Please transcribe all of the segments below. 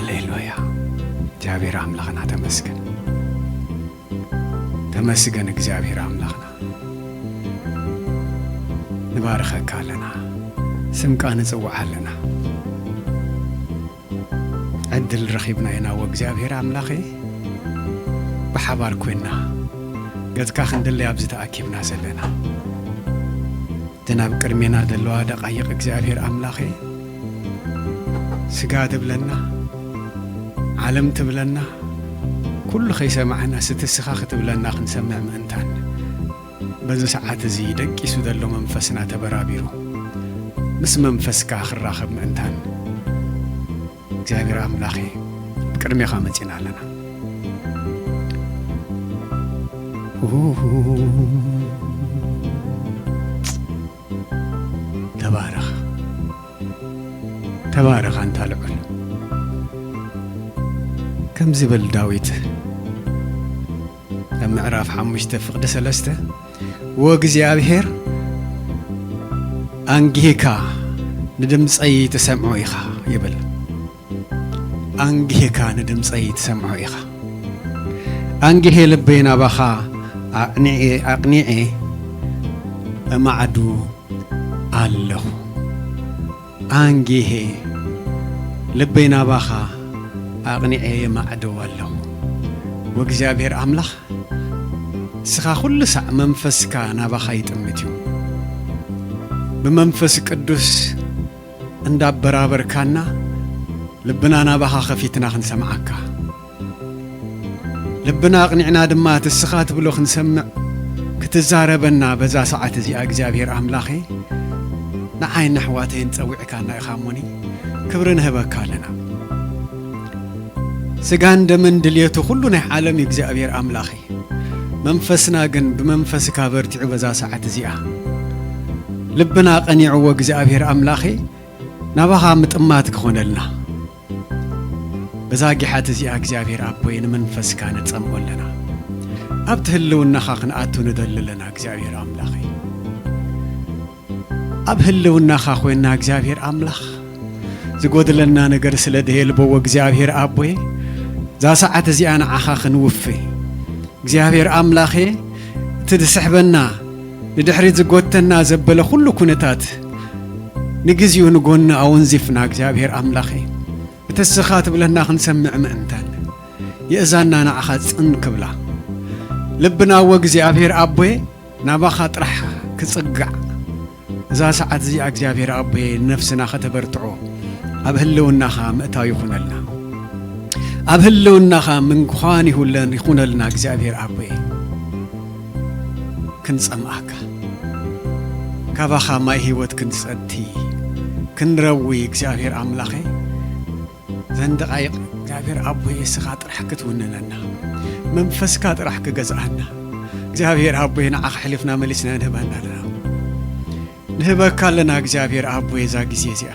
ሃሌሉያ። እግዚኣብሔር ኣምላኽና ተመስገን። ተመስገን እግዚኣብሔር ኣምላኽና። ንባርኸካ ኣለና። ስምካ ንጽውዕ ኣለና። ዕድል ረኺብና ኢና ወእግዚኣብሔር ኣምላኸይ። ብሓባር ኮይንና ገጽካ ክንድለይ ኣብዚ ተኣኪብና ዘለና። እተን ኣብ ቅድሜና ዘለዋ ደቓይቕ እግዚኣብሔር ኣምላኸይ፣ ስጋ ትብለና፣ ዓለም ትብለና፣ ኩሉ ከይሰማዕና ስቲ ስኻ ክትብለና ክንሰምዕ ምእንታን፣ በዚ ሰዓት እዚ ደቂሱ ዘሎ መንፈስና ተበራቢሩ ምስ መንፈስካ ክራኸብ ምእንታን፣ እግዚኣብሔር ኣምላኸይ፣ ቅድሜኻ መጺና ኣለና። ተባረኽ፣ ተባረኽ ኣንታ ልዑል። ከምዚ በል ዳዊት ኣብ ምዕራፍ ሓሙሽተ ፍቕዲ ሰለስተ፣ "ወእግዚኣብሔር ኣንጊህካ ንድምፀይ ትሰምዖ ኢኻ" ይብል። ኣንጊህካ ንድምፀይ ትሰምዖ ኢኻ። ኣንጊሄ ልበይ ናባኻ ኣቕኒዐ፣ ኣቕኒዐ እማዕዱ ኣለኹ። ኣንጊሄ ልበይ ናባኻ ኣቕኒዐ የማዕድው ኣለኹ። ወእግዚኣብሔር ኣምላኽ፣ ንስኻ ኩሉ ሳዕ መንፈስካ ናባኻ ይጥምት እዩ። ብመንፈስ ቅዱስ እንዳበራበርካና፣ ልብና ናባኻ ኸፊትና ክንሰምዓካ፣ ልብና ኣቕኒዕና ድማ እቲ እስኻ ትብሎ ክንሰምዕ ክትዛረበና በዛ ሰዓት እዚኣ፣ እግዚኣብሔር ኣምላኸ፣ ንዓይን ንኣሕዋተይን ጸዊዕካና ኢኻ እሞኒ፣ ክብሪ ንህበካ ኣለና። ስጋን ደምን ድልየቱ ኩሉ ናይ ዓለም እዩ እግዚኣብሔር ኣምላኸ። መንፈስና ግን ብመንፈስካ በርቲዑ በዛ ሰዓት እዚኣ፣ ልብና ቀኒዕዎ እግዚኣብሔር ኣምላኸ፣ ናባኻ ምጥማት ክኾነልና። በዛ ጊሓት እዚኣ እግዚኣብሔር ኣቦይ ንመንፈስካ ንጸምኦ ኣለና። ኣብቲ ህልውናኻ ክንኣቱ ንደሊ ኣለና እግዚኣብሔር ኣምላኸይ። ኣብ ህልውናኻ ኮይንና እግዚኣብሔር ኣምላኽ፣ ዝጎድለና ነገር ስለ ደየልቦ ወእግዚኣብሔር ኣቦይ፣ እዛ ሰዓት እዚኣ ንዓኻ ክንውፊ እግዚኣብሔር ኣምላኸ፣ እቲ ዝስሕበና ንድሕሪት ዝጎተና ዘበለ ኩሉ ኩነታት ንግዚኡ ንጎኒ ኣወንዚፍና እግዚኣብሔር ኣምላኸ፣ እቲ እስኻ ትብለና ክንሰምዕ ምእንታን የእዛና ንዓኻ ጽን ክብላ። ልብና ወእግዚኣብሔር ኣቦየ ናባኻ ጥራሕ ክጽጋዕ፣ እዛ ሰዓት እዚኣ እግዚኣብሔር ኣቦየ ንነፍስና ከተበርትዖ ኣብ ህልውናኻ ምእታው ይኹነልና። ኣብ ህልውናኻ ምንኳን ይሁለን ይኹነልና እግዚኣብሔር ኣቦየ። ክንጸምኣካ፣ ካባኻ ማይ ህይወት ክንጸቲ፣ ክንረዊ እግዚኣብሔር ኣምላኸ፣ ዘን ደቓይቕ እግዚኣብሔር ኣቦየ እስኻ ጥራሕ ክትውንነና፣ መንፈስካ ጥራሕ ክገዝኣና እግዚኣብሔር ኣቦየ ንዓኻ ኣሕሊፍና መሊስና ንህበና ኣለና። ንህበካ ኣለና እግዚኣብሔር ኣቦየ እዛ ግዜ እዚኣ።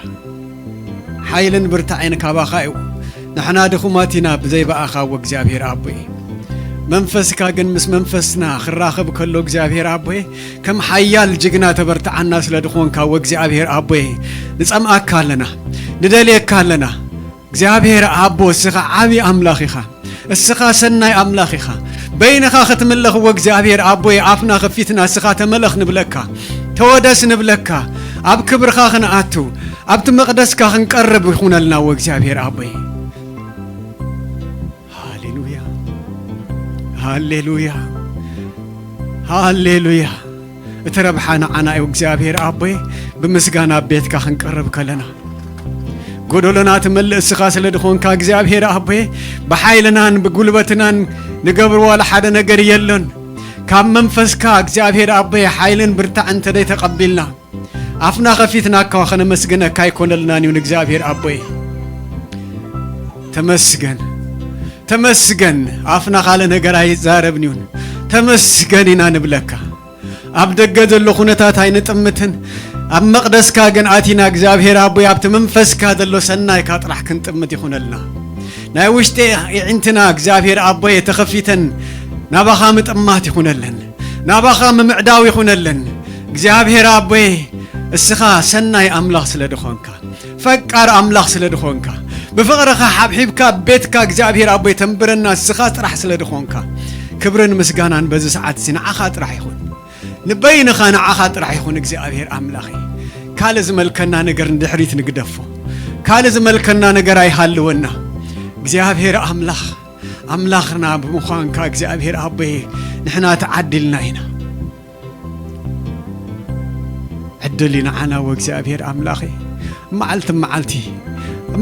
ሓይልን ብርታዕን ካባኻ እዩ። ንሕና ድኹማት ኢና ብዘይ ብኣኻ ወእግዚኣብሔር ኣቦየ። መንፈስካ ግን ምስ መንፈስና ክራኸብ ከሎ እግዚኣብሔር ኣቦየ ከም ሓያል ጅግና ተበርትዓና ስለ ድኾንካ ወእግዚኣብሔር ኣቦየ ንጸምኣካ ኣለና። ንደልየካ ኣለና። እግዚኣብሔር ኣቦ እስኻ ዓቢ ኣምላኽ ኢኻ። እስኻ ሰናይ ኣምላኽ ኢኻ። በይንኻ ክትምለኽ ወእግዚኣብሔር ኣቦየ ኣፍና ከፊትና እስኻ ተመለኽ ንብለካ። ተወደስ ንብለካ። ኣብ ክብርኻ ክንኣቱ፣ ኣብቲ መቕደስካ ክንቀርብ ይኹነልና ወእግዚኣብሔር ኣቦየ። ሃሌሉያ፣ ሃሌሉያ፣ ሃሌሉያ። እቲ ረብሓ ንዓና እዩ እግዚኣብሔር ኣቦየ። ብምስጋና ኣብ ቤትካ ክንቀርብ ከለና፣ ጎደሎና ትመልእ እስኻ ስለ ድኾንካ እግዚኣብሔር ኣቦየ፣ ብሓይልናን ብጉልበትናን ንገብር ዋላ ሓደ ነገር የሎን። ካብ መንፈስካ እግዚኣብሔር ኣቦየ ሓይልን ብርታዕን እንተደይ ተቐቢልና፣ ኣፍና ከፊትና እኳ ከነመስግነካ ኣይኮነልናን እዩ ንእግዚኣብሔር ኣቦየ። ተመስገን፣ ተመስገን። ኣፍና ካለ ነገር ኣይዛረብን እዩን። ተመስገን ኢና ንብለካ። ኣብ ደገ ዘሎ ኩነታት ኣይንጥምትን። ኣብ መቕደስካ ግን ኣቲና እግዚኣብሔር ኣቦይ ኣብቲ መንፈስካ ዘሎ ሰናይካ ጥራሕ ክንጥምት ይኹነልና። ናይ ውሽጢ የዒንትና እግዚኣብሔር ኣቦይ ተኸፊተን ናባኻ ምጥማት ይኹነለን። ናባኻ ምምዕዳው ይኹነለን። እግዚኣብሔር ኣቦይ እስኻ ሰናይ ኣምላኽ ስለ ድኾንካ፣ ፈቃር ኣምላኽ ስለ ድኾንካ፣ ብፍቕርኻ ሓብሒብካ ቤትካ እግዚኣብሔር ኣቦይ ተንብረና፣ እስኻ ጥራሕ ስለ ዝኾንካ። ክብርን ምስጋናን በዚ ሰዓት እዚ ንዓኻ ጥራሕ ይኹን። ንበይንኻ ንዓኻ ጥራሕ ይኹን እግዚኣብሔር ኣምላኽ። ካልእ ዝመልከና ነገር ንድሕሪት ንግደፎ። ካልእ ዝመልከና ነገር ኣይሃልወና። እግዚኣብሔር ኣምላኽ፣ ኣምላኽና ብምዃንካ እግዚኣብሔር ኣቦይ ንሕና ተዓዲልና ኢና። ዕድል እዩ ንዓና ወእግዚኣብሔር ኣምላኸ። መዓልቲ መዓልቲ፣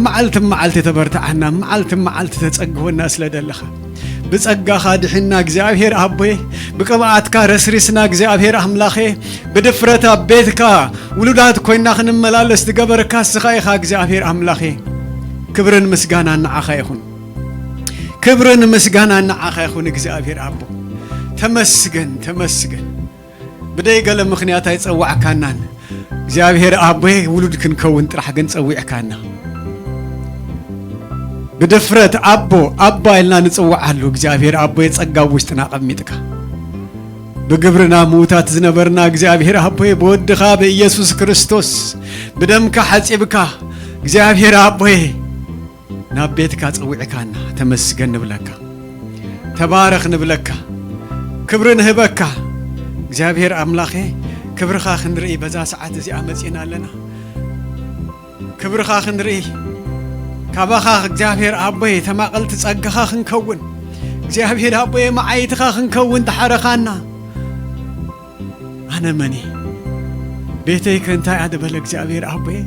መዓልቲ መዓልቲ ተበርትዓና፣ መዓልቲ መዓልቲ ተጸግወና ስለ ደለኻ። ብጸጋኻ ድሒንና እግዚኣብሔር ኣቦየ፣ ብቅብኣትካ ረስሪስና እግዚኣብሔር ኣምላኸ፣ ብድፍረት ኣብ ቤትካ ውሉዳት ኮይና ክንመላለስ ዝገበርካ እስኻ ኢኻ እግዚኣብሔር ኣምላኸ። ክብርን ምስጋናን ንዓኻ ይኹን። ክብርን ምስጋናን ንዓኻ ይኹን እግዚኣብሔር ኣቦ። ተመስገን፣ ተመስገን። ብደይ ገለ ምኽንያት ኣይጸዋዕካናን። እግዚኣብሔር ኣቦይ ውሉድ ክንከውን ጥራሕ ግን ጸዊዕካና። ብድፍረት ኣቦ፣ ኣባ ኢልና ንጽውዓሉ እግዚኣብሔር ኣቦይ ጸጋ ኣብ ውሽጥና ኣቐሚጥካ። ብግብርና ምዉታት ዝነበርና እግዚኣብሔር ኣቦይ ብወድኻ ብኢየሱስ ክርስቶስ ብደምካ ሓጺብካ እግዚኣብሔር ኣቦይ ናብ ቤትካ ጸዊዕካና ተመስገን ንብለካ። ተባረኽ ንብለካ። ክብሪ ንህበካ። እግዚኣብሔር ኣምላኸ ክብርኻ ክንርኢ በዛ ሰዓት እዚኣ መጺና ኣለና። ክብርኻ ክንርኢ ካባኻ እግዚኣብሔር ኣቦይ ተማቐልቲ ጸጋኻ ክንከውን እግዚኣብሔር ኣቦይ መዓይትኻ ክንከውን ተሓረኻና። ኣነ መን እየ? ቤተይ ከ እንታይ ኣደበለ እግዚኣብሔር ኣቦይ?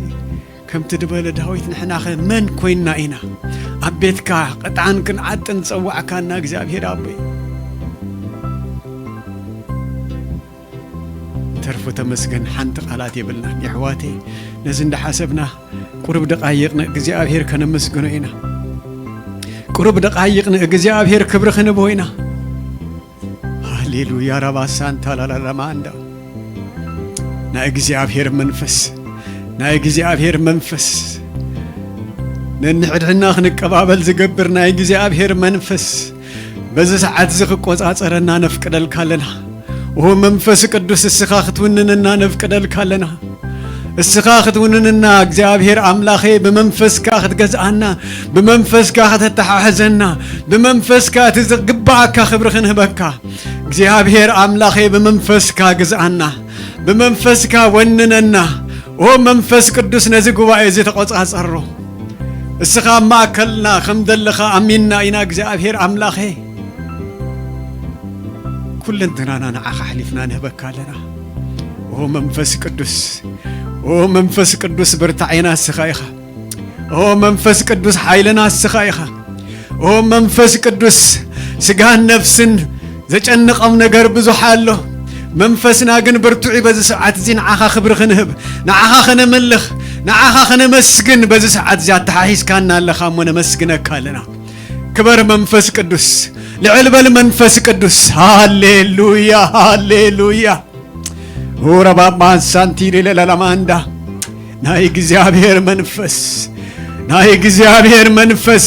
ከምቲ ድበለ ዳዊት ንሕናኸ መን ኮይንና ኢና? ኣብ ቤትካ ቅጥዓን ክንዓጥን ዝጸዋዕካና እግዚኣብሔር ኣቦይ። ተርፉ ተመስገን ሓንቲ ቃላት የብልናን። የሕዋተይ ነዚ እንዳሓሰብና ቁሩብ ደቓይቕ ንእግዚኣብሔር ከነመስግኖ ኢና። ቁሩብ ደቓይቕ ንእግዚኣብሔር ክብሪ ክንቦ ኢና። ሃሌሉያ ራባሳንታ ላላላማንዳ። ናይ እግዚኣብሔር መንፈስ፣ ናይ እግዚኣብሔር መንፈስ፣ ነንሕድሕድና ክንቀባበል ዝገብር ናይ እግዚኣብሔር መንፈስ በዚ ሰዓት እዚ ክቆጻጸረና ነፍቅደልካ ኣለና። ኦ መንፈስ ቅዱስ እስኻ ክትውንንና ነፍቅደልካ ኣለና። እስኻ ክትውንንና እግዚኣብሔር ኣምላኸ ብመንፈስካ ክትገዝኣና፣ ብመንፈስካ ከተተሓሕዘና፣ ብመንፈስካ እቲ ዝግባኣካ ክብሪ ክንህበካ እግዚኣብሔር ኣምላኸ ብመንፈስካ ግዝኣና፣ ብመንፈስካ ወንነና። ኦ መንፈስ ቅዱስ ነዚ ጉባኤ እዚ ተቆጻጸሮ። እስኻ ኣብ ማእከልና ከም ዘለኻ ኣሚንና ኢና እግዚኣብሔር ኣምላኸ። ኩለንትናና ንዓኻ ኣሕሊፍና ንህበካ ኣለና። ኦ መንፈስ ቅዱስ፣ ኦ መንፈስ ቅዱስ ብርታዔና እስኻ ኢኻ። ኦ መንፈስ ቅዱስ ሓይልና እስኻ ኢኻ። ኦ መንፈስ ቅዱስ ስጋን ነፍስን ዘጨንቐም ነገር ብዙሕ ኣሎ። መንፈስና ግን ብርቱዕ እዩ። በዚ ሰዓት እዚ ንዓኻ ክብሪ ክንህብ፣ ንዓኻ ከነምልኽ፣ ንዓኻ ከነመስግን በዚ ሰዓት እዚ ኣተሓሒዝካና ኣለኻ እሞ ነመስግነካ ኣለና። ክበር መንፈስ ቅዱስ፣ ልዕል በል መንፈስ ቅዱስ። ሃሌሉያ፣ ሃሌሉያ። ኡረባባን ሳንቲ ሌለላማንዳ። ናይ እግዚኣብሔር መንፈስ፣ ናይ እግዚኣብሔር መንፈስ፣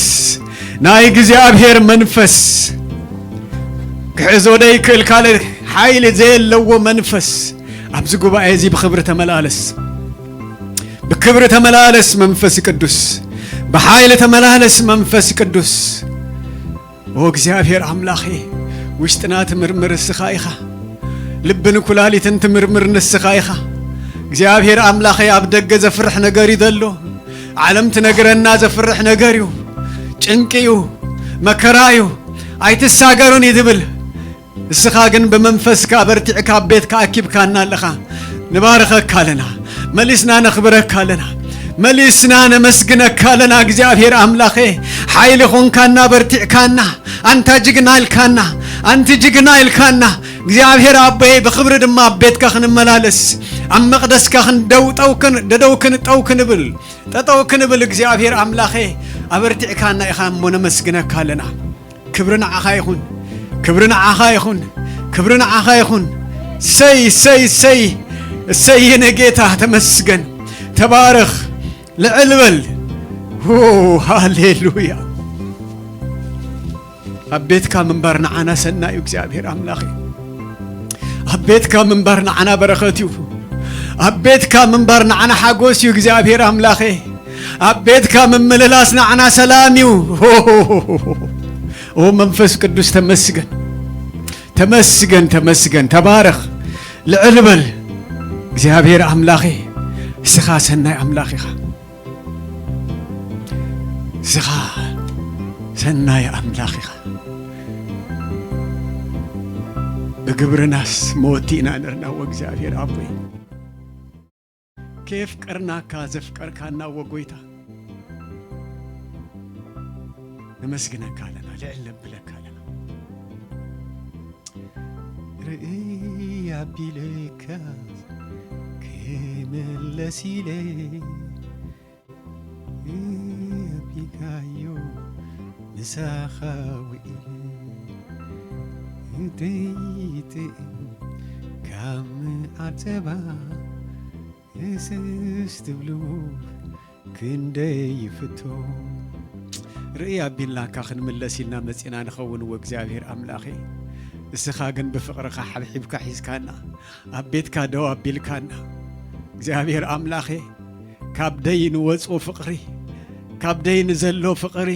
ናይ እግዚኣብሔር መንፈስ ክሕዞ ዘይክእል ካልእ ሓይሊ ዘየለዎ መንፈስ ኣብዚ ጉባኤ እዚ ብኽብሪ ተመላለስ። ብክብሪ ተመላለስ መንፈስ ቅዱስ፣ ብሓይሊ ተመላለስ መንፈስ ቅዱስ። ኦ እግዚኣብሔር ኣምላኸ፣ ውሽጥና ትምርምር እስኻ ኢኻ። ልብን ኩላሊትን ትምርምር ንስኻ ኢኻ። እግዚኣብሔር ኣምላኸ፣ ኣብ ደገ ዘፍርሕ ነገር እዩ ዘሎ። ዓለም ትነግረና ዘፍርሕ ነገር እዩ። ጭንቂ እዩ፣ መከራ እዩ፣ ኣይትሳገሩን እዩ ዝብል። እስኻ ግን ብመንፈስካ በርቲዕካ ኣብ ቤትካ ኣኪብካና ኣለኻ። ንባርኸካ ኣለና። መሊስና ነኽብረካ ኣለና። መሊስና ነመስግነካ ኣለና። እግዚኣብሔር ኣምላኸ፣ ሓይሊ ኾንካና፣ በርቲዕካና። ኣንታ ጅግና ኢልካና፣ ኣንቲ ጅግና ኢልካና። እግዚኣብሔር ኣቦይ፣ ብኽብሪ ድማ ኣብ ቤትካ ክንመላለስ፣ ኣብ መቕደስካ ክንደው ጠው ክን-፣ ደደው ክንጠው ክንብል፣ ጠጠው ክንብል እግዚኣብሔር ኣምላኸ፣ ኣበርቲዕካና ኢኻ እሞ ነመስግነካ ኣለና። ክብሪ ንዓኻ ይኹን፣ ክብሪ ንዓኻ ይኹን፣ ክብሪ ንዓኻ ይኹን። ሰይ፣ ሰይ፣ ሰይ፣ እሰይ የኔ ጌታ ተመስገን። ተባረኽ፣ ልዕል በል። ኦ፣ ሃሌሉያ። ኣብ ቤትካ ምንባር ንዓና ሰናይ እዩ እግዚኣብሔር ኣምላኸ። ኣብ ቤትካ ምንባር ንዓና በረኸት እዩ። ኣብ ቤትካ ምንባር ንዓና ሓጎስ እዩ እግዚኣብሔር ኣምላኸ። ኣብ ቤትካ ምምልላስ ንዓና ሰላም እዩ። ኦ መንፈስ ቅዱስ ተመስገን፣ ተመስገን፣ ተመስገን። ተባረኽ፣ ልዕል በል። እግዚኣብሔር ኣምላኸ፣ እስኻ ሰናይ ኣምላኽ ኢኻ። እስኻ ሰናይ ኣምላኽ ኢኻ። ብግብርናስ መወቲ ኢና ነርና፣ ወእግዚኣብሔር ኣቦይ። ከየፍቀርናካ ዘፍቀርካና ወጎይታ፣ ነመስግነካ ኣለና፣ ልዕል ነብለካ ኣለና። ርእይ ኣቢለካ ክምለስ ኢለ፣ ኣቢልካዮ ምሳኻ ውዒለ፣ እተይጥእም ካብ ዓጸባ፣ ህስስ ትብሉ ክንደይ ይፍቶ። ርእይ ኣቢልናካ ክንምለስ ኢልና መጺና ንኸውን፣ ወእግዚኣብሔር ኣምላኸ። እስኻ ግን ብፍቕርኻ ሓብሒብካ ሒዝካና፣ ኣብ ቤትካ ደው ኣቢልካና። እግዚኣብሔር ኣምላኸ፣ ካብ ደይ ንወጽኦ ፍቕሪ፣ ካብ ደይ ንዘሎ ፍቕሪ፣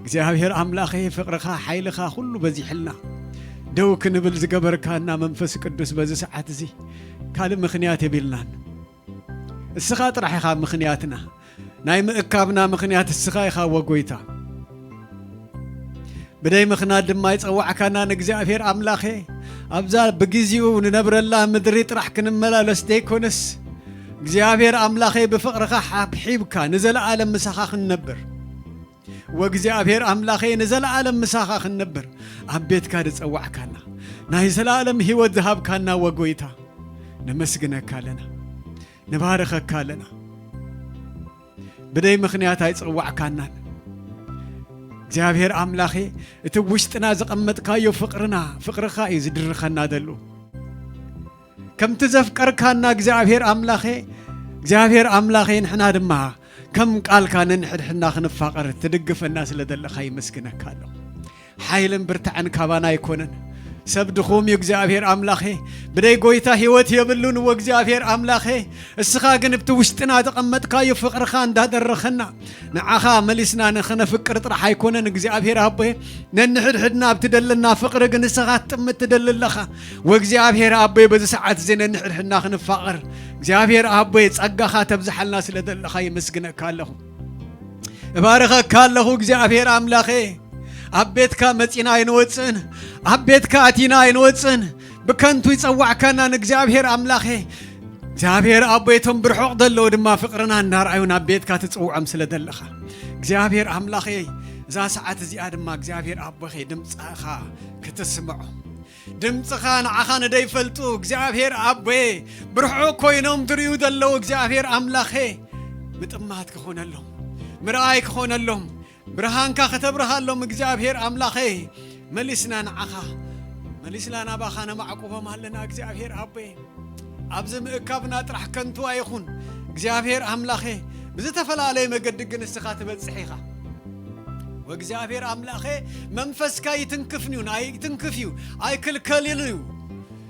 እግዚኣብሔር ኣምላኸ፣ ፍቕርኻ፣ ሓይልኻ ኩሉ በዚሕልና። ደው ክንብል ዝገበርካና መንፈስ ቅዱስ በዚ ሰዓት እዚ ካልእ ምኽንያት የብልናን። እስኻ ጥራሕ ኢኻ ምኽንያትና። ናይ ምእካብና ምኽንያት እስኻ ኢኻ፣ ወጎይታ። ብደይ ምኽንያት ድማ ይጸዋዕካና ንእግዚኣብሔር ኣምላኸ። ኣብዛ ብግዜኡ ንነብረላ ምድሪ ጥራሕ ክንመላለስ ደይኮነስ፣ እግዚኣብሔር ኣምላኸ፣ ብፍቕርኻ ሓብሒብካ ንዘለኣለም ምሳኻ ክንነብር፣ ወእግዚኣብሔር ኣምላኸ፣ ንዘለኣለም ምሳኻ ክንነብር ኣብ ቤትካ ዝጸዋዕካና፣ ናይ ዘለኣለም ህይወት ዝሃብካና ወጎይታ፣ ነመስግነካ ኣለና፣ ንባርኸካ ኣለና። ብደይ ምኽንያት ኣይጸዋዕካናን። እግዚኣብሔር ኣምላኸ፣ እቲ ውሽጥና ዘቐመጥካዮ ፍቕርና፣ ፍቕርኻ እዩ ዝድርኸና ደሉ። ከምቲ ዘፍቀርካና እግዚኣብሔር ኣምላኸ፣ እግዚኣብሔር ኣምላኸ፣ ንሕና ድማ ከም ቃልካ ነንሕድሕድና ክንፋቐር ትድግፈና ስለ ዘለኻ ይመስግነካ ኣለኹ። ሓይልን ብርታዕን ካባና ኣይኮነን። ሰብ ድኹም እዩ እግዚኣብሔር ኣምላኸ። ብደይ ጎይታ ህይወት የብሉን እዎ እግዚኣብሔር ኣምላኸ። እስኻ ግን ብቲ ውሽጥና ዘቐመጥካዮ ፍቕርኻ እንዳደረኸና፣ ንዓኻ መሊስና ንኽነፍቅር ጥራሕ ኣይኮነን እግዚኣብሔር ኣቦየ። ነንሕድሕድና ኣብቲ ደለና ፍቕሪ ግን ንስኻ ክትጥምት ትደሊ ኣለኻ። ወእግዚኣብሔር ኣቦየ፣ በዚ ሰዓት እዚ ነንሕድሕድና ክንፋቐር እግዚኣብሔር ኣቦየ፣ ጸጋኻ ተብዝሓልና ስለ ዘለኻ የመስግነካ ኣለኹ። እባርኸካ ኣለኹ እግዚኣብሔር ኣምላኸ። ኣብ ቤትካ መጺና ኣይንወጽእን፣ ኣብ ቤትካ ኣቲና ኣይንወጽእን። ብከንቱ ይጸዋዕካና ንእግዚኣብሔር ኣምላኸ። እግዚኣብሔር ኣቦይ፣ እቶም ብርሑቕ ዘለዉ ድማ ፍቕርና እንዳርኣዩ ናብ ቤትካ ትጽውዖም ስለ ዘለኻ፣ እግዚኣብሔር ኣምላኸ፣ እዛ ሰዓት እዚኣ ድማ እግዚኣብሔር ኣቦኸ ድምፅኻ ክትስምዖ፣ ድምፅኻ ንዓኻ ንደይፈልጡ እግዚኣብሔር ኣቦየ፣ ብርሑቕ ኮይኖም ዝርእዩ ዘለዉ እግዚኣብሔር ኣምላኸ፣ ምጥማት ክኾነሎም፣ ምርኣይ ክኾነሎም፣ ብርሃንካ ከተብርሃሎም እግዚኣብሔር ኣምላኸ፣ መሊስና ንዓኻ፣ መሊስና ናባኻ ነማዕቁቦም ኣለና እግዚኣብሔር ኣቦየ። ኣብዚ ምእካብና ጥራሕ ከንቱ ኣይኹን እግዚኣብሔር ኣምላኸ፣ ብዝተፈላለየ መገዲ ግን ንስኻ ትበጽሕ ኢኻ። ወእግዚኣብሔር ኣምላኸ፣ መንፈስካ ይትንክፍን እዩ፣ ኣይትንክፍ እዩ፣ ኣይክልከልን እዩ።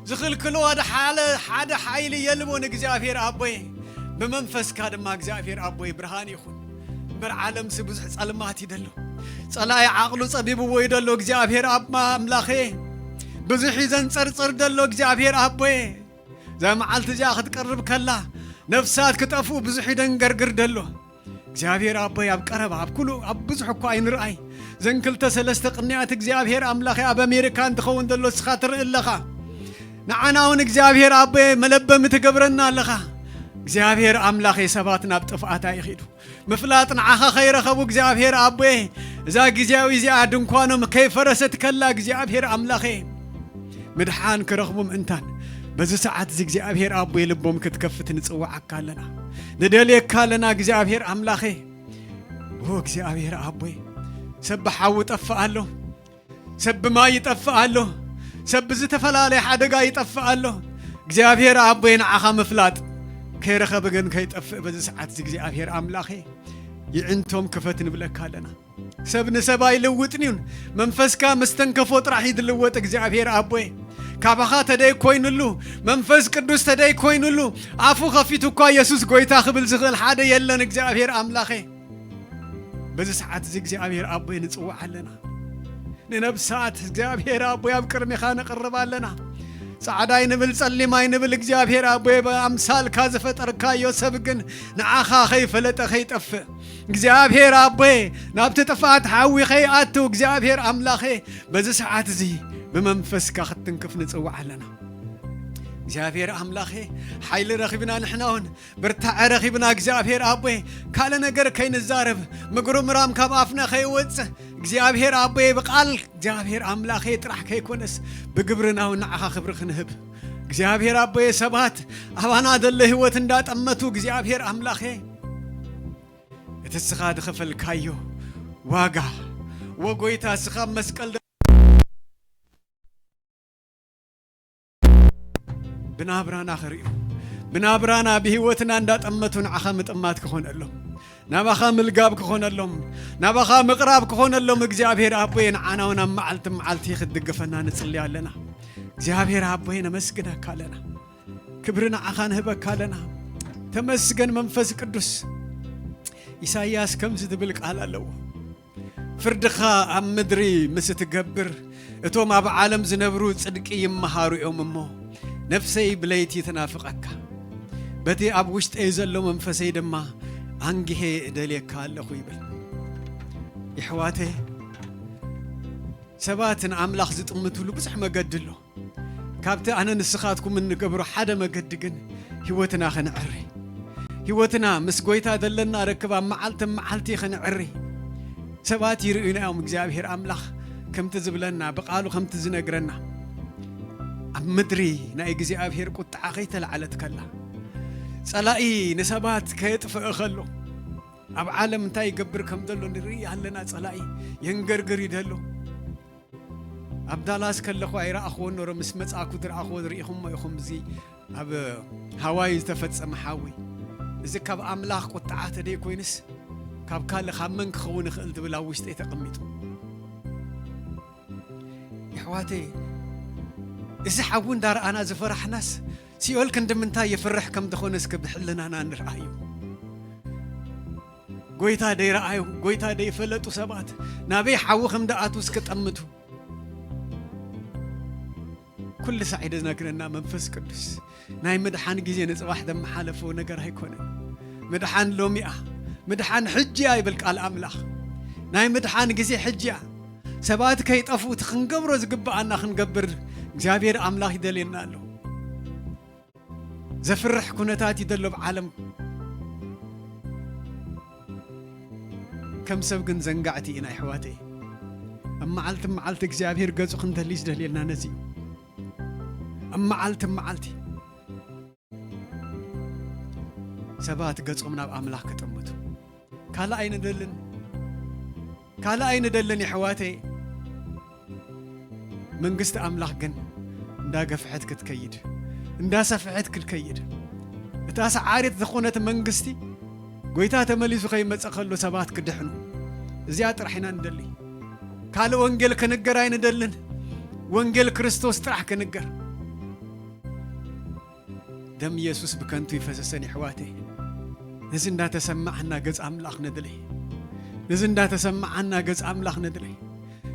ዝኽልክሎ ሓደ ሓደ ሓይሊ የልቦን እግዚኣብሔር ኣቦየ። ብመንፈስካ ድማ እግዚኣብሔር ኣቦየ ብርሃን ይኹን። እምበር ዓለምሲ ብዙሕ ጸልማት እዩ ደሎ። ጸላኢ ዓቕሉ ጸቢብዎ እዩ ደሎ እግዚኣብሔር ኣብ ኣምላኸ። ብዙሕ እዩ ዘንጸርጽር ደሎ እግዚኣብሔር ኣቦየ። እዛ መዓልቲ እዚኣ ክትቀርብ ከላ ነፍሳት ክጠፍኡ ብዙሕ እዩ ደንገርግር ደሎ። እግዚኣብሔር ኣቦይ ኣብ ቀረባ ኣብ ኩሉ ኣብ ብዙሕ እኳ ኣይንርኣይ። ዘን ክልተ ሰለስተ ቅንያት እግዚኣብሔር ኣምላኸ ኣብ ኣሜሪካ እንትኸውን ዘሎ እስኻ ትርኢ ኣለኻ። ንዓና እውን እግዚኣብሔር ኣቦየ መለበሚ ትገብረና ኣለኻ። እግዚኣብሔር ኣምላኸ ሰባት ናብ ጥፍኣት ኣይኺዱ። ምፍላጥ ንዓኻ ከይረኸቡ እግዚኣብሔር ኣቦየ እዛ ግዜያዊ እዚኣ ድንኳኖም ከይፈረሰት ከላ እግዚኣብሔር ኣምላኸ ምድሓን ክረኽቡ ምእንታን በዚ ሰዓት እዚ እግዚኣብሔር ኣቦየ ልቦም ክትከፍት ንጽውዓካ ኣለና። ንደልየካ ኣለና እግዚኣብሔር ኣምላኸ። ኦ እግዚኣብሔር ኣቦይ ሰብ ብሓዊ ጠፍእ ኣሎ። ሰብ ብማይ ይጠፍእ ኣሎ። ሰብ ብዝተፈላለየ ሓደጋ ይጠፍእ ኣሎ። እግዚኣብሔር ኣቦይ ንዓኻ ምፍላጥ ከይረኸበ ግን ከይጠፍእ በዚ ሰዓት እዚ እግዚኣብሔር ኣምላኸ ይዕንቶም ክፈት ንብለካ ኣለና። ሰብ ንሰብ ኣይልውጥን እዩን። መንፈስካ ምስ ተንከፎ ጥራሕ እዩ ዝልወጥ እግዚኣብሔር ኣቦይ። ካባኻ ተደይ ኮይኑሉ፣ መንፈስ ቅዱስ ተደይ ኮይኑሉ፣ ኣፉ ከፊቱ እኳ የሱስ ጎይታ ክብል ዝኽእል ሓደ የለን። እግዚኣብሔር ኣምላኸ፣ በዚ ሰዓት እዚ እግዚኣብሔር ኣቦይ ንጽውዕ ኣለና። ንነብሳት እግዚኣብሔር ኣቦይ ኣብ ቅድሚኻ ነቕርብ ኣለና። ጻዕዳ ኣይንብል፣ ጸሊም ኣይንብል፣ እግዚኣብሔር ኣቦይ ብኣምሳልካ ዝፈጠርካዮ ሰብ ግን ንዓኻ ከይፈለጠ ከይጠፍእ፣ እግዚኣብሔር ኣቦይ ናብቲ ጥፍኣት ሓዊ ከይኣቱ እግዚኣብሔር ኣምላኸ በዚ ሰዓት እዚ ብመንፈስካ ክትትንክፍ ንጽውዕ ኣለና። እግዚኣብሔር ኣምላኸ ሓይሊ ረኺብና ንሕና እውን ብርታዐ ረኺብና እግዚኣብሔር ኣቦይ ካልእ ነገር ከይንዛረብ ምጉርምራም ካብ ኣፍና ከይወጽእ እግዚኣብሔር ኣቦይ ብቓል እግዚኣብሔር ኣምላኸ ጥራሕ ከይኮነስ ብግብርና እውን ንዓኻ ክብሪ ክንህብ እግዚኣብሔር ኣቦይ ሰባት ኣባና ዘሎ ህይወት እንዳጠመቱ እግዚኣብሔር ኣምላኸ እቲ እስኻ ዝኸፈልካዮ ዋጋ ወጎይታ እስኻ መስቀል ብናብራና ክርእዩ ብናብራና ብህይወትና እንዳጠመቱ ንዓኻ ምጥማት ክኾነሎም ናባኻ ምልጋብ ክኾነሎም ናባኻ ምቕራብ ክኾነሎም እግዚኣብሔር ኣቦየ ንዓና እውን ኣብ መዓልቲ መዓልቲ ክትድግፈና ንጽሊ ኣለና እግዚኣብሔር ኣቦየ ነመስግነካ ኣለና ክብሪ ንዓኻ ንህበካ ኣለና ተመስገን መንፈስ ቅዱስ ኢሳይያስ ከምዚ ዝብል ቃል ኣለዎ ፍርድኻ ኣብ ምድሪ ምስ እትገብር እቶም ኣብ ዓለም ዝነብሩ ጽድቂ ይመሃሩ እዮም እሞ ነፍሰይ ብለይቲ ትናፍቐካ በቲ ኣብ ውሽጠይ ዘሎ መንፈሰይ ድማ ኣንግሄ እደልየካ ኣለኹ ይብል ይሕዋተ ሰባት ንኣምላኽ ዝጥምትሉ ብዙሕ መገዲ ኣሎ ካብቲ ኣነ ንስኻትኩም እንገብሮ ሓደ መገዲ ግን ህይወትና ኸነዕሪ ህይወትና ምስ ጎይታ ዘለና ርክብ ኣብ መዓልቲ መዓልቲ ኸነዕሪ ሰባት ይርእዩና እዮም እግዚኣብሔር ኣምላኽ ከምቲ ዝብለና ብቓሉ ከምቲ ዝነግረና ኣብ ምድሪ ናይ እግዚኣብሔር ቁጥዓ ኸይተላዕለት ከላ ጸላኢ ንሰባት ከየጥፍእ ኸሎ ኣብ ዓለም እንታይ ይገብር ከም ዘሎ ንርኢ ኣለና ጸላኢ የንገርግር ይደሎ ኣብ ዳላስ ከለኹ ኣይረኣኽዎን ኖሮ ምስ መጻእኩ ዝረኣኽዎ ርኢኹሞ ኢኹም እዚ ኣብ ሃዋይ ዝተፈጸመ ሓዊ እዚ ካብ ኣምላኽ ቁጥዓ ተደይ ኮይንስ ካብ ካልእ ካብ መን ክኸውን ይኽእል ትብል ኣብ ውሽጠይ ተቐሚጡ ይሕዋተይ እዚ ሓዊ እንዳረኣና ዝፈራሕናስ ሲኦል ክንዲ ምንታይ የፍርሕ ከም ዝኾነ እስከ ብሕልናና ንርኣዩ ጎይታ ደይረኣዩ ጎይታ ደይፈለጡ ሰባት ናበይ ሓዊ ከም ደኣቱ እስከ ጠምቱ ኩሉ ሳዕ እዩ ዝነግረና መንፈስ ቅዱስ ናይ ምድሓን ግዜ ንፅባሕ ዘመሓለፎ ነገር ኣይኮነን ምድሓን ሎሚኣ ምድሓን ሕጂ እያ ይብል ቃል ኣምላኽ ናይ ምድሓን ግዜ ሕጂ እያ ሰባት ከይጠፍኡ እቲ ክንገብሮ ዝግብኣና ክንገብር እግዚኣብሔር ኣምላኽ ይደልየና ኣሎ ዘፍርሕ ኩነታት እዩ ዘሎ ኣብ ዓለም ከም ሰብ ግን ዘንጋዕቲ ኢና ይሕዋተይ ኣብ መዓልቲ መዓልቲ እግዚኣብሔር ገጹ ክንደሊ ዝደልየልና ነዚ እዩ ኣብ መዓልቲ መዓልቲ ሰባት ገጾም ናብ ኣምላኽ ክጥምቱ ካልእ ኣይንደልን ካልእ ኣይንደልን የሕዋተይ መንግስቲ ኣምላኽ ግን እንዳገፍሐት ክትከይድ እንዳሰፍሐት ክትከይድ እታ ሰዓሪት ዝኾነት መንግስቲ ጎይታ ተመሊሱ ከይመፀ ከሎ ሰባት ክድሕኑ እዚኣ ጥራሕ ኢና ንደሊ ካልእ ወንጌል ክንገር ኣይንደልን ወንጌል ክርስቶስ ጥራሕ ክንገር ደም ኢየሱስ ብከንቱ ይፈሰሰን ይሕዋተ ነዚ እንዳተሰማዓና ገጽ ኣምላኽ ነድለይ ነዚ እንዳተሰማዓና ገጽ ኣምላኽ ነድለይ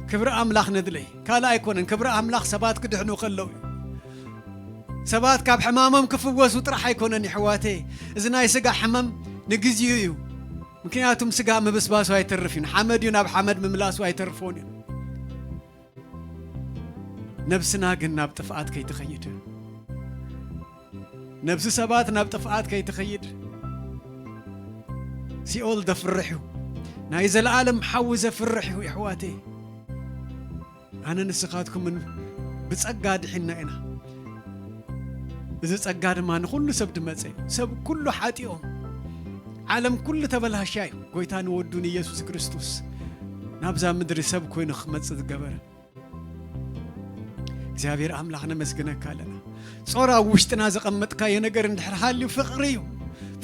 ክብሪ ኣምላኽ ነድለይ ካልእ ኣይኮነን ክብሪ ኣምላኽ ሰባት ክድሕኑ ከለዉ እዩ ሰባት ካብ ሕማሞም ክፍወሱ ጥራሕ ኣይኮነን ይሕዋተ እዚ ናይ ስጋ ሕመም ንግዚኡ እዩ ምክንያቱም ስጋ ምብስባሱ ኣይተርፍ እዩ ሓመድ እዩ ናብ ሓመድ ምምላሱ ኣይተርፎን እዩ ነብስና ግን ናብ ጥፍኣት ከይትኸይድ ነብሲ ሰባት ናብ ጥፍኣት ከይትኸይድ ሲኦል ዘፍርሕ እዩ ናይ ዘለኣለም ሓዊ ዘፍርሕ እዩ ይሕዋተይ ኣነ ንስኻትኩምን ብጸጋ ድሒንና ኢና እዚ ጸጋ ድማ ንኹሉ ሰብ ድመጸ እዩ ሰብ ኩሉ ሓጢኦም ዓለም ኩሉ ተበላሽያ እዩ ጎይታ ንወዱ ንኢየሱስ ክርስቶስ ናብዛ ምድሪ ሰብ ኮይኑ ክመጽእ ዝገበረ እግዚኣብሔር ኣምላኽ ነመስግነካ ኣለና ጾር ኣብ ውሽጥና ዘቐመጥካዮ ነገር እንድሕር ሃልዩ ፍቕሪ እዩ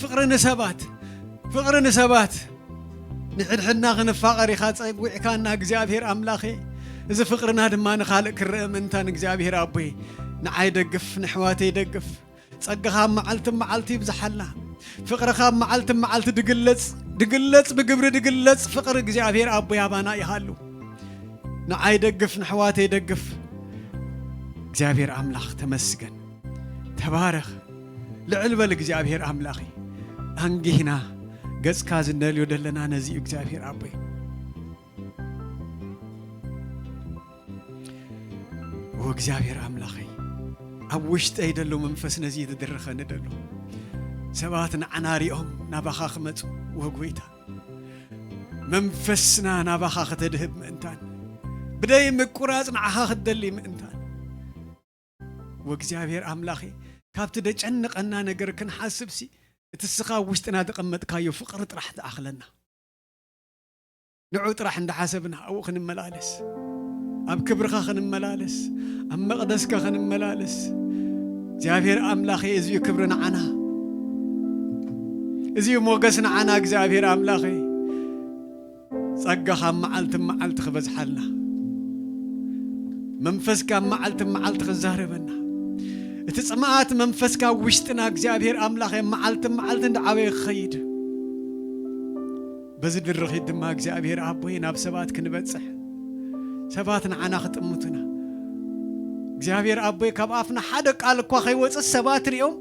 ፍቕሪ ንሰባት ፍቕሪ ንሰባት ንሕድሕድና ክንፋቐር ኢኻ ጸዊዕካና እግዚኣብሔር ኣምላኸ እዚ ፍቕርና ድማ ንኻልእ ክረአ ምእንታን እግዚኣብሔር ኣቦይ ንዓይ ደግፍ፣ ንሕዋተይ ደግፍ። ጸጋኻ መዓልቲ መዓልቲ ይብዝሓልና። ፍቕርኻ መዓልቲ መዓልቲ ድግለጽ፣ ድግለጽ፣ ብግብሪ ድግለጽ። ፍቕሪ እግዚኣብሔር ኣቦይ ኣባና ይሃሉ። ንዓይ ደግፍ፣ ንሕዋተይ ደግፍ። እግዚኣብሔር ኣምላኽ ተመስገን። ተባረኽ። ልዕል በል እግዚኣብሔር ኣምላኸይ። ኣንጊህና ገጽካ ዝንደልዮ ደለና ነዚ እዩ እግዚኣብሔር ኣቦይ። ኦ እግዚኣብሔር ኣምላኸይ፣ ኣብ ውሽጠይ ደሎ መንፈስ ነዚ ዝድርኸኒ ደሎ። ሰባት ንዓና ሪኦም ናባኻ ክመጹ፣ ኦ ጎይታ፣ መንፈስና ናባኻ ከተድህብ ምእንታን፣ ብደይ ምቁራጽ ንዓኻ ክትደሊ ምእንታን። ኦ እግዚኣብሔር ኣምላኸይ፣ ካብቲ ደጨንቐና ነገር ክንሓስብሲ፣ እቲ እስኻ ኣብ ውሽጥና ዘቐመጥካዮ ፍቕሪ ጥራሕ ትኣኽለና። ንዑ ጥራሕ እንዳሓሰብና ኣብኡ ክንመላለስ፣ ኣብ ክብርኻ ክንመላለስ፣ ኣብ መቕደስካ ክንመላለስ። እግዚኣብሔር ኣምላኸይ፣ እዚ እዩ ክብሪ ንዓና፣ እዚ እዩ ሞገስ ንዓና። እግዚኣብሔር ኣምላኸይ፣ ጸጋኻ መዓልቲ መዓልቲ ክበዝሓልና፣ መንፈስካ መዓልቲ መዓልቲ ክዛረበና፣ እቲ ጽምኣት መንፈስካ ውሽጥና እግዚኣብሔር ኣምላኸይ መዓልቲ መዓልቲ እንዳዓበየ ክኸይድ፣ በዚ ድርኺት ድማ እግዚኣብሔር ኣቦይ ናብ ሰባት ክንበጽሕ፣ ሰባት ንዓና ክጥምቱና። እግዚኣብሔር ኣቦይ ካብ ኣፍና ሓደ ቃል እኳ ከይወጽእ ሰባት ሪኦም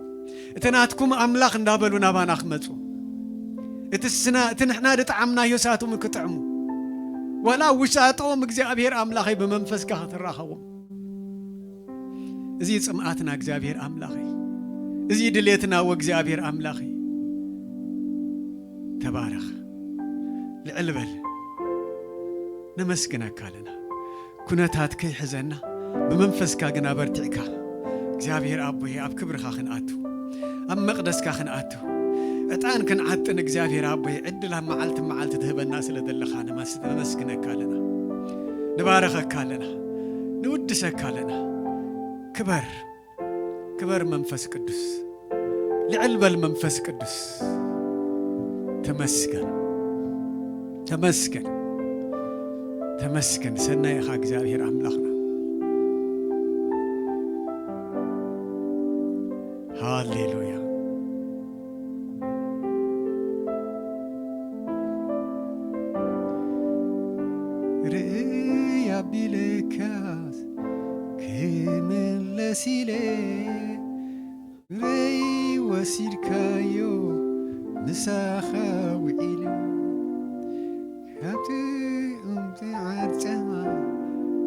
እቲ ናትኩም ኣምላኽ እንዳበሉ ናባና ክመጹ፣ እቲ ስና-፣ እቲ ንሕና ድጠዓምናዮ ሳቶም ክጥዕሙ፣ ዋላ ውሻጦም እግዚኣብሔር ኣምላኸይ ብመንፈስካ ክትራኸቦም። እዚ ጽምኣትና እግዚኣብሔር ኣምላኸይ፣ እዚ ድሌትና ወእግዚኣብሔር ኣምላኸይ። ተባረኽ። ልዕል በል። ነመስግነካ ኣለና። ኩነታት ከይሕዘና፣ ብመንፈስካ ግን ኣበርቲዕካ፣ እግዚኣብሔር ኣቦይ፣ ኣብ ክብርኻ ክንኣቱ፣ ኣብ መቕደስካ ክንኣቱ፣ ዕጣን ክንዓጥን እግዚኣብሔር ኣቦይ፣ ዕድል ኣብ መዓልቲ መዓልቲ ትህበና ስለ ዘለኻ ነመስ-፣ ነመስግነካ ኣለና። ንባረኸካ ኣለና። ንውድሰካ ኣለና። ክበር። ክበር መንፈስ ቅዱስ። ልዕል በል መንፈስ ቅዱስ። ተመስገን። ተመስገን። ተመስገን። ሰናይ ኢኻ እግዚኣብሔር ኣምላኽና። ሃሌሉያ። ርእይ ኣቢለካስ ክምለስ ኢለ፣ ብረይ ወሲድካዮ ምሳኻ ውዒለ። ካብ ጥዑም ጣዕማ ጸባ፣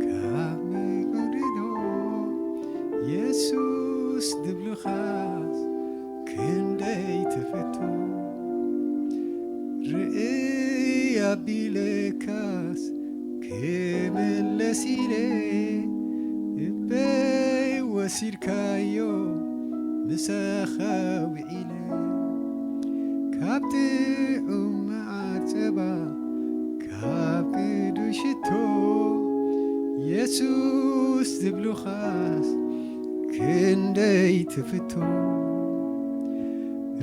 ካብ ምዕሩግ ዶ የሱስ ድብሉኻስ ክንደይ ትፈቱ። ርእይ ኣቢለካስ ክምለስ ኢለ፣ ልበይ ወሲድካዮ ምሳኻ ውዒለ። ካብ ጥዑም መዓር ጸባ፣ ካብ ቅዱስ ሽቶ፣ የሱስ ዝብሉኻስ ክንደይ ትፍቶ።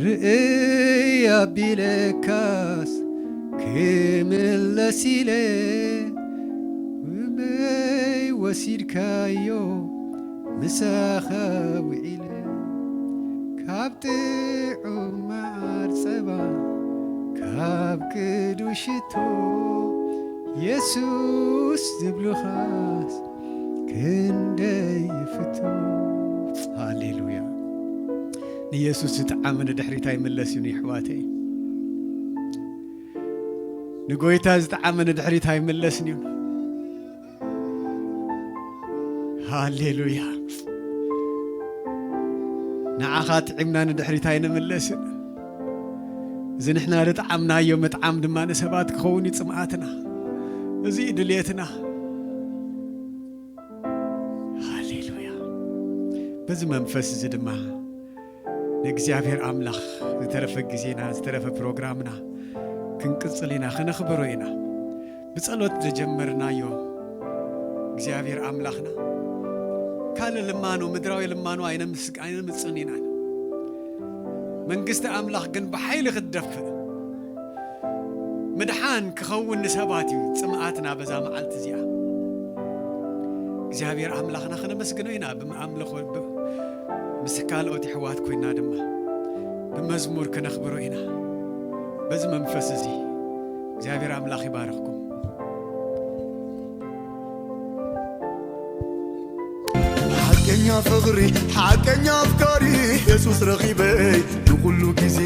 ርእይ ኣቢለካስ ክምለስ ኢለ፣ ልበይ ወሲድካዮ ምሳኻ ውዒለ። ካብ ጥዑም መዓር ጸባ፣ ካብ ቅዱስ ሽቶ፣ የሱስ ዝብሉኻስ ክንደይ ይፍቶ። ሃሌሉያ። ንየሱስ ዝጠዓመ ንድሕሪት ኣይምለስን እዩ፣ ኣሕዋተይ። ንጎይታ ዝጠዓመ ንድሕሪት ኣይምለስን እዩ። ሃሌሉያ። ንዓኻ ጥዒምና ንድሕሪት ኣይንምለስን። እዚ ንሕና ዝጠዓምናዮ ምጥዓም ድማ ንሰባት ክኸውን እዩ ጽምኣትና። እዚ እዩ ድልየትና። ሃሌሉያ። በዚ መንፈስ እዚ ድማ ንእግዚኣብሔር ኣምላኽ ዝተረፈ ግዜና፣ ዝተረፈ ፕሮግራምና ክንቅጽል ኢና፣ ከነኽብሮ ኢና። ብጸሎት ዝጀመርናዮ እግዚኣብሔር ኣምላኽና ካልእ ልማኖ፣ ምድራዊ ልማኖ ኣይነምስ-፣ ኣይነምጽእን ኢና። መንግስቲ ኣምላኽ ግን ብሓይሊ ክትደፍእ፣ ምድሓን ክኸውን ንሰባት እዩ ጽምኣትና በዛ መዓልቲ እዚኣ። እግዚኣብሔር ኣምላኽና ክነመስግኖ ኢና። ብምኣምልኾ ብ-፣ ምስ ካልኦት የሕዋት ኮይና ድማ ብመዝሙር ክነኽብሮ ኢና። በዚ መንፈስ እዚ እግዚኣብሔር ኣምላኽ ይባርኽኩም። ሓቀኛ ፍቕሪ፣ ሓቀኛ ኣፍቃሪ የሱስ ረኺበይ ንኹሉ ግዜ።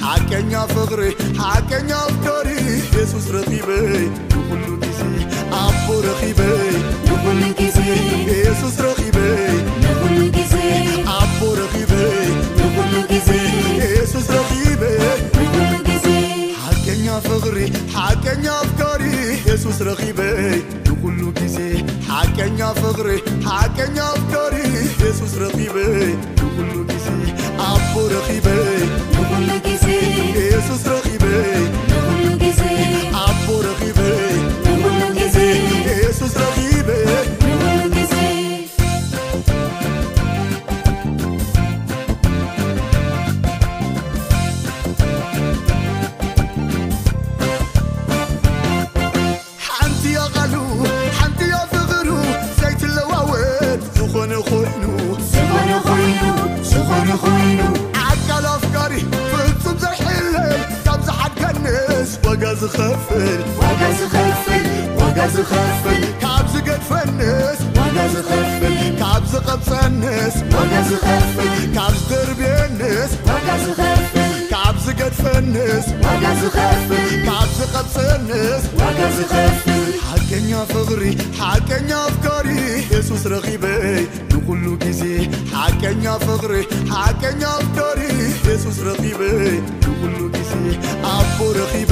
ሓቀኛ ፍቕሪ፣ ሓቀኛ ኣፍቃሪ የሱስ ረኺበይ ንኹሉ ግዜ። ኣቦ ረኺበይ ንኹሉ ግዜ። የሱስ ረኺበይ ንኹሉ ግዜ። ኣቦ ረኺበይ ንኹሉ ግዜ። የሱስ ረኺበይ ንኹሉ ግዜ። ሓቀኛ ፍቕሪ፣ ሓቀኛ ኣፍቃሪ የሱስ ረኺበይ ንኹሉ ግዜ። ሓቀኛ ፍቕሪ፣ ሓቀኛ ኣፍቃሪ የሱስ ረኺበይ ንኹሉ ግዜ። ኣቦ ረኺበይ ንኹሉ ግዜ። የሱስ ረኺበይ ንኹሉ ግዜ። ኣቦ ረኺበይ ንኹሉ ግዜ። የሱስ ረኺበይ ንኹሉ ግዜ። ሓንቲ እያ ቃሉ፣ ሓንቲ እያ ፍቕሩ፣ ዘይትለዋወጥ ዝኾነ ኮይኑ። ዝኾነ ኮይኑ፣ ዝኾነ ኮይኑ። ኣካል ኣፍቃሪ ፍጹም ዘይሕለል፣ ካብ ዝሓድገንስ ዋጋ ዝኸፍል። ዋጋ ዝኸፍል፣ ዋጋ ዝኸፍል። ካብ ዝገድፈንስ ዋጋ ዝኸፍል። ካብ ዝቐብጸንስ ዋጋ ዝኸፍል። ካብ ዝደርብየንስ ዋጋ ዝኸፍል። ካብ ዝገድፈንስ ዋጋ ዝኸፍል። ካብ ዝቐብጸንስ ዋጋ ዝኸፍል። ሓቀኛ ፍቕሪ፣ ሓቀኛ ኣፍቃሪ የሱስ ረኺበይ ንኹሉ ግዜ። ሓቀኛ ፍቕሪ፣ ሓቀኛ ኣፍቃሪ የሱስ ረኺበይ ንኹሉ ግዜ። ኣቦ ረኺበ